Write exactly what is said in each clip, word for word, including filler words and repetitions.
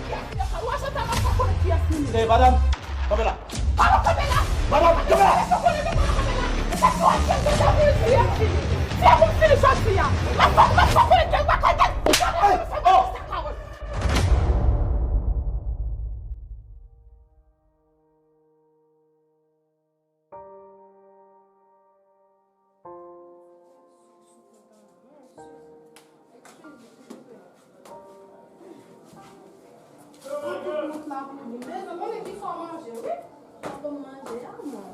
Ou achte ta la, pa konnen kiyès li ye. Hey, madanm, kanpe la. Pa nou kanpe la. Madanm, kanpe la. Ou konnen ke pa nou kanpe la. Se pou achte de la vin fini. Se pou fini jodi a. Mwen pa, mwen pa konnen ke, mwen pa konnen ke. Hey, oh. Tout wout la pou li. Men, mwen menm ki fè w manje, wi. Fò m manje a, mwen.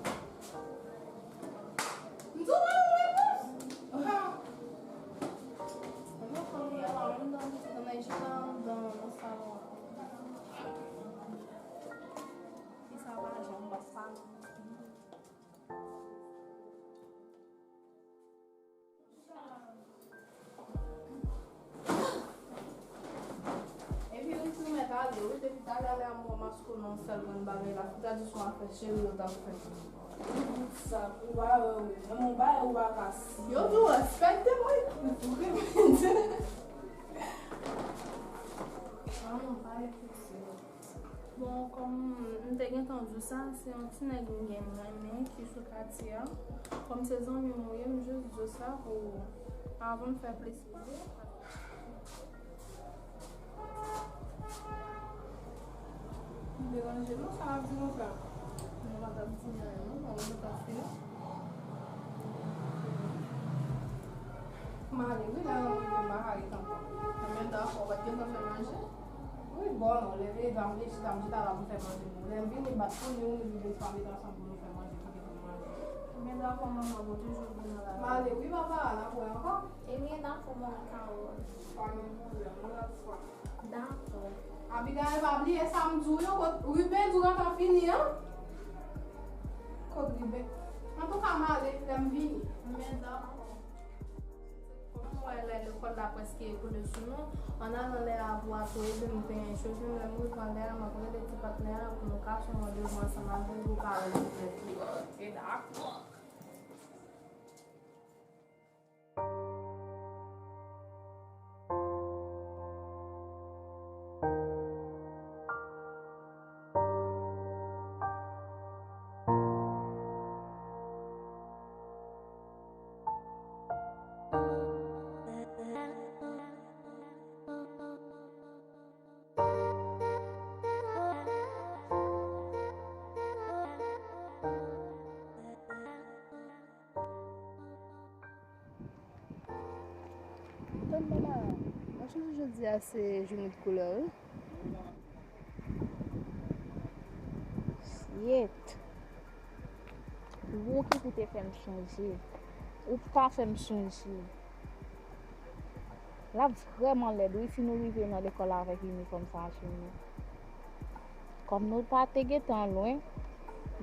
M di w pa yon repons. Ha. Mwen, fanmi a pa moun nan, nan, nan, nan salon an. Fi sa pa janm pase. Epi ou tou mèt ale, wi, depi talè a lè a m wè w maskounen yon sèl grenn bagay la, se tradisyon a fè cheri yo t ap fè. Sa, ou pa wè, wi, menm yon bagay ou pa ka si. Yo di w respekte mwen, vre. Ah, non, pa respekte. Bon, kòm m te gentan di w sa, se yon ti nèg m gen renmen ki sou katye a. Kòm se zanmi m ou ye, m jis di w sa pou, avan m fè plis pale. M deranje non, sa w ap di konsa? Non, m pa t ap di anyen non, mwen mwen t ap fini. M ale wi, la, m pa ka ret ankò. Mwen menm dakò, w pa t gentan fè manje? Wi, bon, non, leve, m vle chita, m chita la pou fè manje pou ou. Lè m vini, bat pou nou, nou vin fè ansanm pou nou fè manje, pou nou fè manje. Ebyen, dakò, manman, bon, toujou vin nan la. M ale wi, papa, n ap wè ankò. Ebyen, dakò, manman Kawòl. Pa gen pwoblèm, yon lòt fwa. Dakò. Abigaël, pa bliye sa m di w yo, kot Ruben di w gentan fini an? Kot Ruben? Antouka, m ale, lè m vini. Ebyen, dakò. Kòm m wè lè lekòl la prèske ekoule sou nou, ann avan lè a pou a tou ede m penyen cheve m, lè m rive anlè a, m ap rele ti patnè a pou nou ka fè yon randevou ansanm avè l pou w ka wè l poutèt li. Ok, dakò. Tann mama, mwen chanje jodi a se jounen de koulè wi. Shit. Ou ki pou te fè m chanje. Ou pa fè m chanje. L ap vrèman lèd wi si nou rive nan lekòl avèk inifòm sa sou nou. Kòm nou pa te gentan lwen,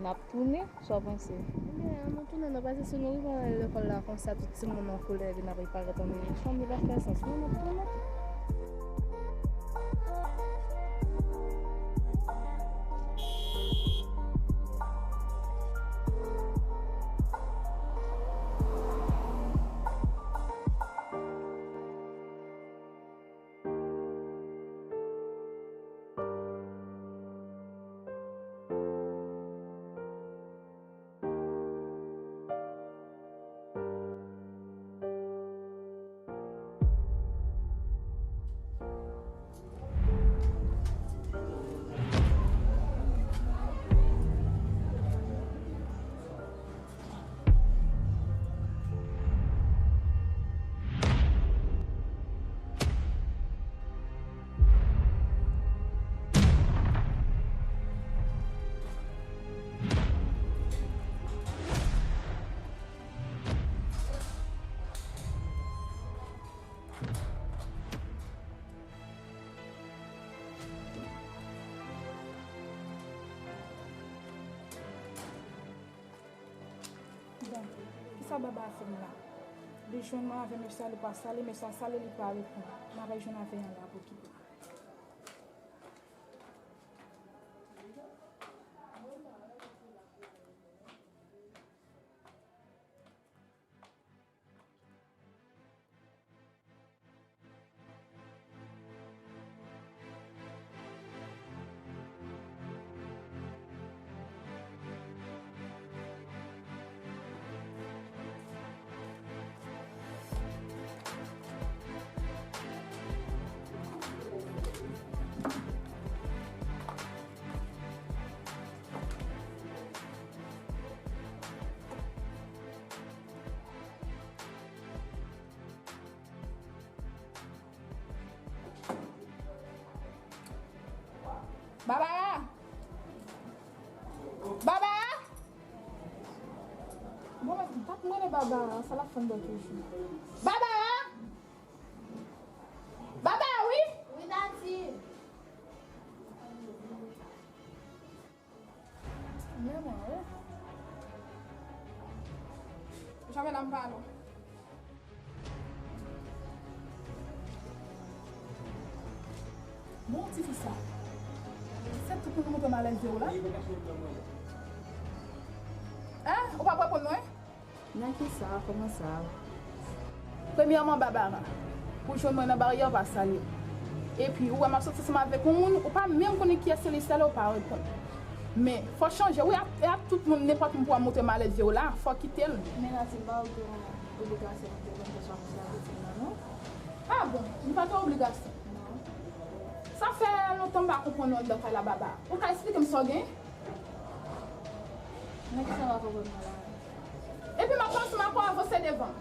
n ap tounen, sa w panse? Ebyen, ann nou tounen non, paske si nou rive nan lekòl la konsa, tout timoun an koulè vin ap parèt an inifòm, li p ap fè sans non, n ap tounen. Bon, kisa baba a fè m la? Li jwenn mwen avè mesye a, li pa salye, mesye a salye, li pa reponn. M ap al jwenn avè l la pou kite. Babara! Babara! Bon, mwen, m t ap mande Babara, sa l ap fè anndan toujou? Babara! Babara, wi! Wi, Dadi! Men mwen, wi. Janbe la m pale w. Bon, tifi sa. Se tout moun montre malèz de w la. Hein? Ou p ap reponn mwen? Nan kisa? Kòman sa? Premyèman, Babara, ou jwenn mwen nan baryè, ou pa salye m. Epi, ou wè m ap soti ansanm avèk yon moun, ou pa menm konnen kiyès se li, sèl ou pa reponn. Men, fò chanje, wi, e a tout moun, nenpòt moun pou w ap montre malèz de w la, fò kite l. Men Natima, ou gen yon obligasyon pou te konn kesyon sa, pitit nan, non? Ah bon, m pa gen obligasyon? Non. Sa fè lontan m pa konprann ou anndan kay la, Babara. Ou ka esplike m sa w gen? Men kisa w ap konprann mwen la? Epi m ap pran sou m ap avanse devan.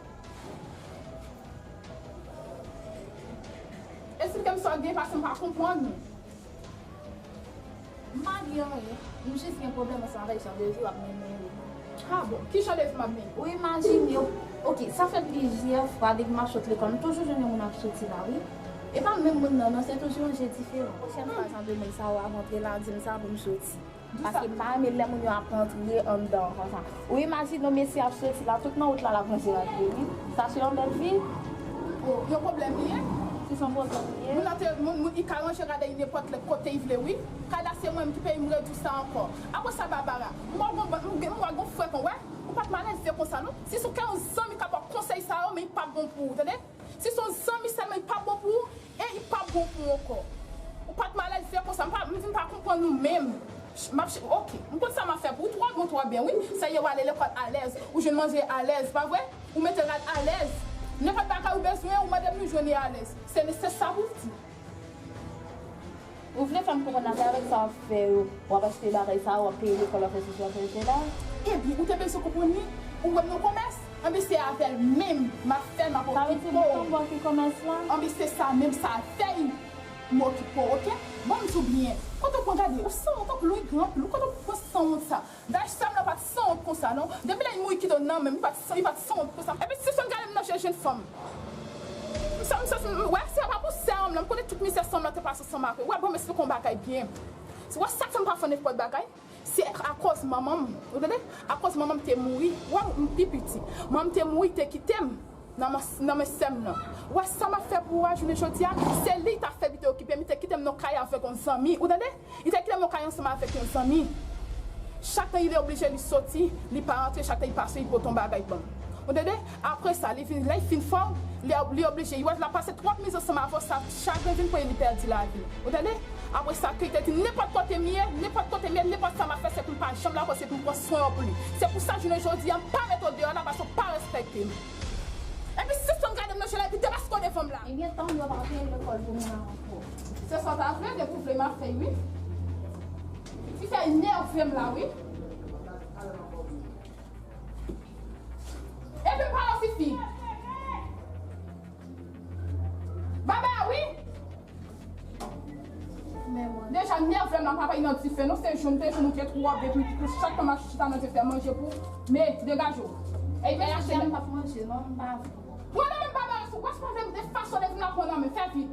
Esplike m sa w gen, paske m pa konprann ou. M pa gen anyen. M jis gen pwoblèm ansanm avèk Jean Désir ap mennen yo. Ah bon, ki Jean Désir m ap mennen? Ou imajine w. Ok, sa fè plizyè fwa depi m ap sot lekòl, m toujou jwenn yon moun ap soti la, wi. E pa menm moun nan, non, se toujou yon je diferan. Pwochèn fwa, jan de moun sa yo ap antre la, di m sa pou m soti. Paske m pa renmen lè moun yo ap rantre anndan konsa. Ou imajine w mesye ap soti la, tout nan wout la l ap rantre rantre, wi. Sa se yon bèl vi? Oh, yon pwoblèm li ye? Si se yon pwoblèm li ye. Moun nan te, moun, moun, li ka ranje rad li nenpòt lè kote li vle, wi. Kay la se mwen menm ki peye, m redui sa ankò. Apre sa, Babara, m wè gon, m gen, m wè gon frèk, wè. Ou pa t malèze konsa, non. Si se yon zanmi k ap ba w konsèy sa yo, men li p ap bon pou ou, tande? Si se yon zanmi sèlman, li p ap bon pou ou, e li p ap bon pou ou ankò. Ou pa t malèze konsa, m pa, m vin pa konprann ou menm. M ap ch-, ok, m konn sa m ap fè pou ou, twò bon, twò byen, wi. Sa ye, w ale lekòl alèz, ou jwenn manje alèz, pa vre? Ou mete rad alèz. Nenpòt bagay ou bezwen, ou mande m, nou jwenn li alèz. Se, se sa pou w di. Ou vle fè m konprann atravè sa w ap fè yo, w ap achte bagay sa, w ap peye lekòl, w ap fè sesi, w ap fè sela? Ebyen, ou te bezwen konprann li? Ou wè m nan komès? Anben se avè l menm m ap fè l, m ap okipe w. Sa vle di m tonbe ki komès la? Anben se sa menm, sa avè l m okipe w, ok? Bon, m di w byen, kote w pran gade, ou sanwont anpil, ou igran anpil, kote w pran sanwont sa? Dayè, sè m nan pa t sanwont konsa, non. Depi lè li mouri kite w nan men m, li pa t san-, li pa t sanwont konsa. Epi, si w gade m nan je jenn fanm. M sa, m sa, m, wè, si se pa pou sè m lan, m konnen tout mizè sè m lan te pase ansanm avè l. Wè, bon, m esplike w yon bagay byen. Wè, sa k fè m pa fè nenpòt bagay, se akòz manman m. Ou tande? Akòz manman m te mouri. Wè, m pi piti. Manman m te mouri, te kite m nan men, nan men sè m nan. Wè, sa m ap fè pou ou a, jounen jodi a, se li t ap fè, li te okipe m, li te kite m nan kay avèk yon zanmi. Ou tande? Li te kite m nan kay ansanm avèk yon zanmi. Chak tan li oblije, li soti, li pa rantre, chak tan li pase, li pote yon bagay ban m. Ou tande? Apre sa, li vin, lè li fin fò, li, li oblije, li wè l ap pase twòp mizè ansanm avè w, sa chagren vin pran li, li pèdi lavi l. Ou tande? Apre sa, ke li te di, nenpòt kote m ye, nenpòt kote m ye, nenpòt sa m ap fè, se pou m pa janm la, se pou m pran swen w pou li. Se pou sa, jounen jodi a, m pa mete w deyò la, paske w pa respekte m. Epi si w gade m nan je la, epi depaske w devan m la. Ebyen, tann yo pa peye lekòl pou moun ankò. Se sa w ta vle, depi w vle m ap fè, wi. Ti fè enève m la, wi. Epi m pale w, tifi. Baba, wi. Deja, nève m nan pa bay nan dife, non, se jwenn te jwenn ou te twò byen, epi pou chak tan m ap chita nan dife, manje pou, men, degaje w. Epi, men, m p ap manje, non, m pa vle. Pran nan men m, Baba, si w pa vle, de fason, lè vin la, pran nan men, fè vit.